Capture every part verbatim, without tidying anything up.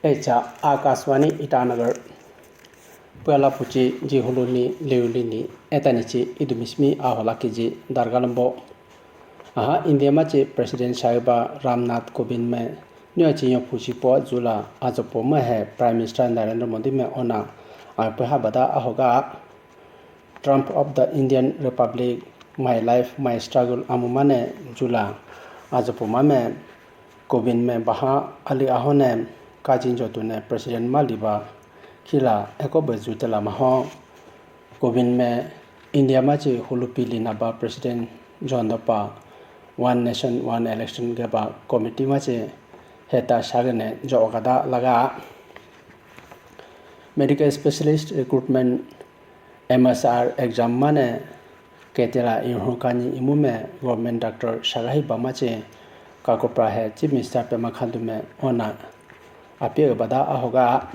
Echa Akashvani Itanagar. Puyala puchi ji huluni leulini etanichi idumismi ahola kiji dargalambo. Aha India machi President Sahiba Ramnath Kovind me nyo chi yo puchi po jula ajopo me he Prime Minister Narendra Modi me ona ape habada ahoga. Trump of the Indian Republic, My Life, My Struggle amumane jula. Ajopuma me Kovind me baha ali ahone kaji jotune President ma liba khila ekobe jutela maho. Kovind me India machi hulupi linaba President jondopa One Nation One Election geba committee machi heta sagene jo okada laga. Medical Specialist Recruitment M S R exam mane ketela inhukani imu me government doctor sagahi bama che kakopra he Chief Minister Pema Khandu me ona apye bada ahoga.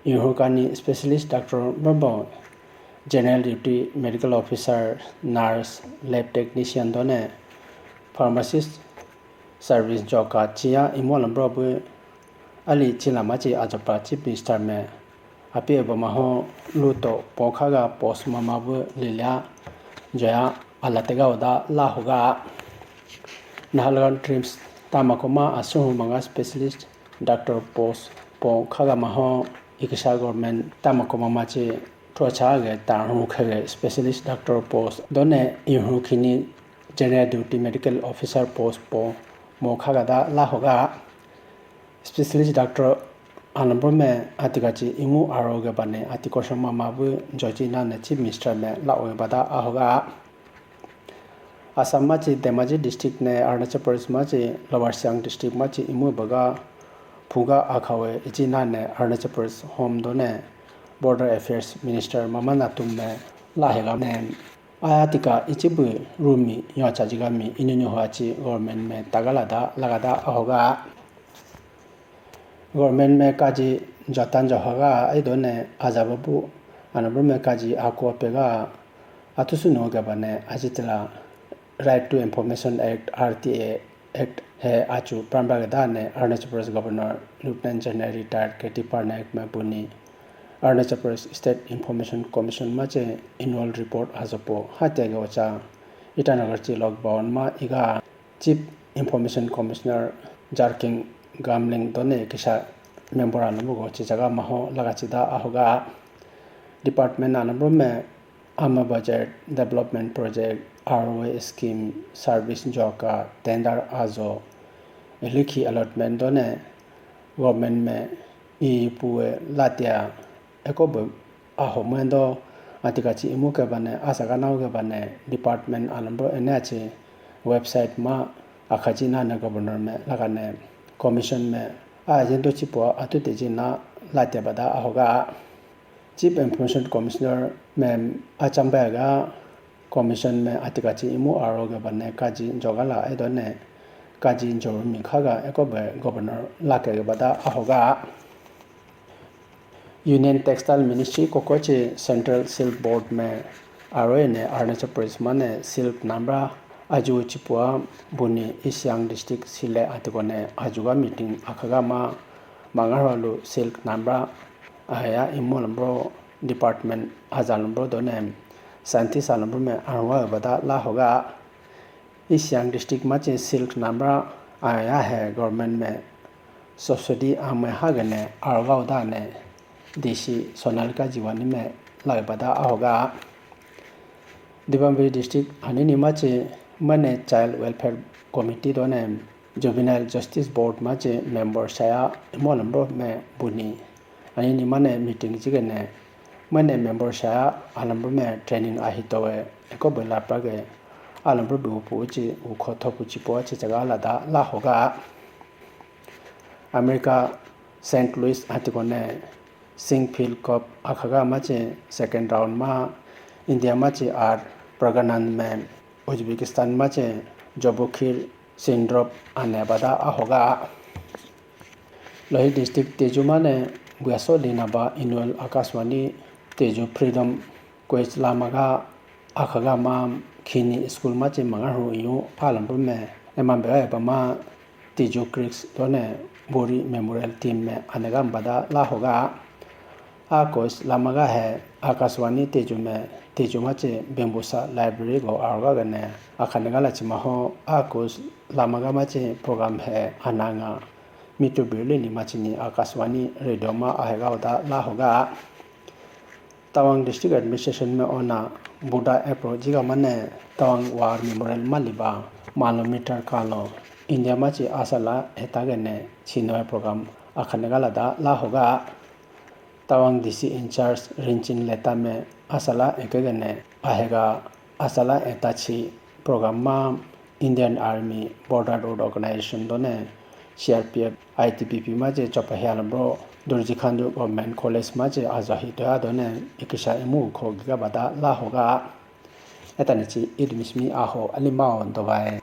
Inhukani specialist doctor babo general duty medical officer, nurse, lab technician done pharmacist service joka chiya imo lambro bu ali chilama chi ajapa Chief Minister me api ebo maho luto pokha ga post mama bu lilia joya alatega oda la hoga. Nahalgan trims tamakoma asu manga specialist doctor post pokha ga maho ikisa government tamakoma machi thocha ge tarhu khege specialist doctor post done ihu khini general duty medical officer post po mo khaga da la hoga. Specialist doctor anambro me atigachi imu aro ge bane ati koshon mama bu joji na ne Chief Minister me la oe bada ahoga. Assam machi Dhemaji district ne Arunachal Pradesh machi Lower Siang district machi imu baga phuga akhawe ichi na ne Arunachal Pradesh home done Border Affairs Minister mama natum me la hega ne. Aya tika ichibu rumi yo chajigami inunu huachi government me tagalada lagada ahoga. Government me kaji jotan johaga aidone ajababu anabru me kaji ako pega atusunu gabane ajitila Right to Information Act, R T A, Act he achu prambra gada ne Arunachal Pradesh Governor Lieutenant General Retired K T Parnaik me buni Arunachal Pradesh State Information Commission mache annual report hajopo hatya ge ocha Itanagar chi Lok Bhavan ma iga Chief Information Commissioner Jarking Gamling done kisa member anamu go chi jaga maho laga chida ahoga. Department anabro me Ama budget, development project, R O A scheme, service joka, tender ajo, ilikhi allotment done government me i puwe latia ekobo aho mendo atikachi imu ke bane asaga nau ke bane department anambro ene achi website ma akhaji na ne governor me lagane commission me a jento chipo atu teji na latia bada ahoga. Chief Information Commissioner me achamba ga commission me atikachi imu aro ga bane kaji jogala edone kaji jorumi khaga ekobe governor lake ga bada ahoga. Union Textile Ministry kokoche Central Silk Board me aro ene Arunachal Pradesh mane silk namra aju chipua buni East Siang district sile atikone ajuga meeting akhaga ma mangarwalu silk namra aya imolambro department ajalambro done scientist alambro me arwa bada la hoga. East Siang district machi silk namra aya he government me subsidy ame hagane arwa dane D C Sonalika Jiwani me lai bada ahoga. Dibambri district hanini machi mane child welfare committee done Juvenile Justice Board machi member saya imolambro me buni. Ani ni mane meeting chigene mane member saya alambro me training ahitowe eko bela prage alambro bi upu uchi ukho thopu chipo chi chaga lada la hoga. America Saint Louis atikone Singfield Cup akhaga machi second round ma India machi ar Praganand me Uzbekistan machi Jobukhir Sindrop ane bada ahoga. Lohi district Tezu mane buyaso dinaba annual Akashvani Tezu Freedom Quiz lamaga akhaga ma khini school machi mangahu iyu alambro me emambega epama Tezu Creeks done Bori Memorial Team me anega bada la hoga. A course lamaga he Akashvani Tezu me, Tezu machi Bambuser Library go aroga gane akhanega la chima ho. A course lamaga machi program he ananga mitu birli ni machi ni Akashvani Radio ma ahega oda la hoga. Tawang District Administration me ona Buddha apro jiga mane Tawang War Memorial maliba malo meter kalo India machi asala eta gane chino program akhanega la da la hoga. Tawang D C in charge Rinchen Leta me asala ekegene ahega asala etachi program ma Indian Army, Border Road Organization done C R P F, I T B P machi chopa hialabro Dorji Khandu Government College machi ajo hitoya done ikisha imu kho giga bada la hoga. Etanichi idmismi aho alimao dogai.